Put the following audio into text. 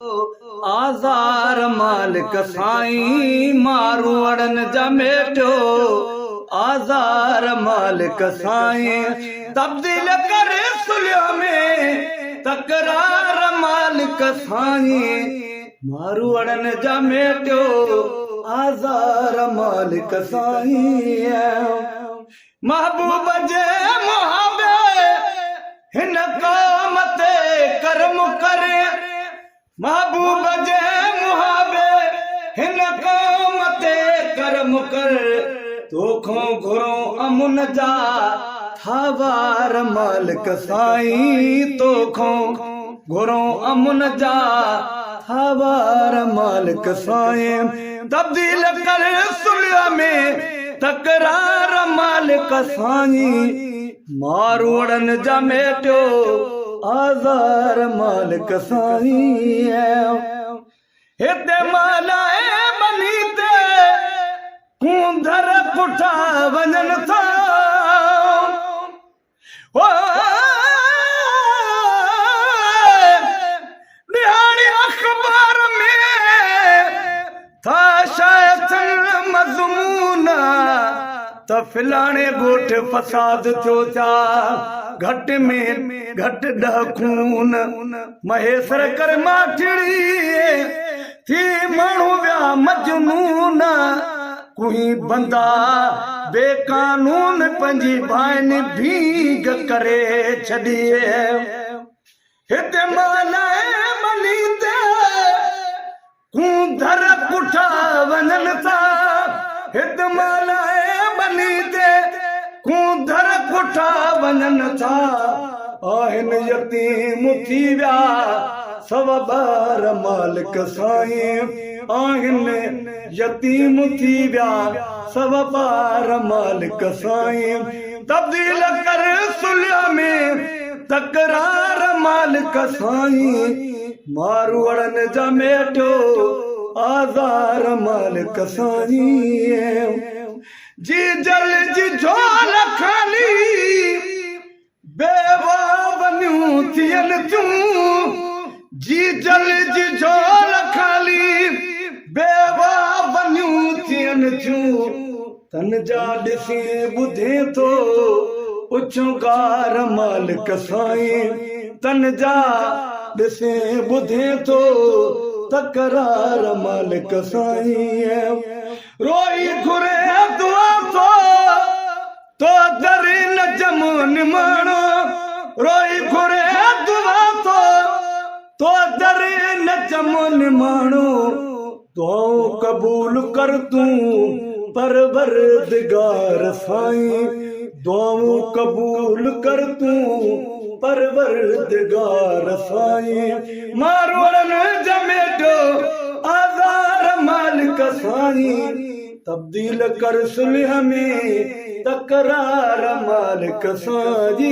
آزار مالڪ سائين ماروئڙن جا ميٽيو آزار مالڪ سائين تبديل ڪر صلح ۾ تڪرار مالڪ سائين ماروئڙن جا ميٽيو آزار مالڪ سائين محبوب جي محابي هن قوم تي ڪرم ڪر محبوب جي محابي هن قوم تي ڪرم ڪر توکون گهرون امن جا ٿا وار مالڪ سائين توکون گهرون امن جا ٿا وار مالڪ سائين تبديل ڪر صلح ۾ تڪرار مالڪ سائين ماروئڙن جا ميٽيو آزار مالڪ سائين هتي مالائي ٻني تي ڪونڌر ڪٺا وڃن ٿا ڏهاڙي اخبار ۾ ٿا شايع ٿين مضمون ته فلاڻي ڳوٺ فساد ٿيو ٿيا گهٽ ۾ گهٽ ڏهه خون مهيسر ڪر ماٺڙي ٿي ماڻهو ويا مجنون ڪوهين بندا بي قانون پنهنجي ڀائن ڀينگ ڪري ڇڏي. هتي مالائي ٻني تي ڪونڌر پٺا وڃن ٿا. هت مالائي ٻني تي ڪونڌر پٺا وڃن ٿا. آهن يتيم ٿي ويا سوا ٻار مالڪ سائين. آهن يتيم ٿي ويا سوا ٻار مالڪ سائين. تبديل ڪر صلح ۾ تڪرار مالڪ سائين. ماروئڙن جا ميٽيو آزار مالڪ سائين. جيجل جي جهول خالي بيواهه ونيون ٿين ٿيون، جيجل جي جهول خالي بيواهه ونيون ٿين ٿيون، تن جا ڏسين ٻڌين ٿو اڇنگار مالڪ سائين، تن جا ڏسين ٻڌين ٿو تڪرار مالڪ سائين، روئي گهري دعا ٿو. تو در نجم نماڻو روئي گهري دعا ٿو تو در نجم نماڻو دعائون قبول ڪر تون پروردگار سائين دعائون قبول ڪر تون پروردگار سائين ماروئڙن جميٽو آزار مالڪ سائين تبديل ڪر صلح ۾ تڪرار مالڪ سائين.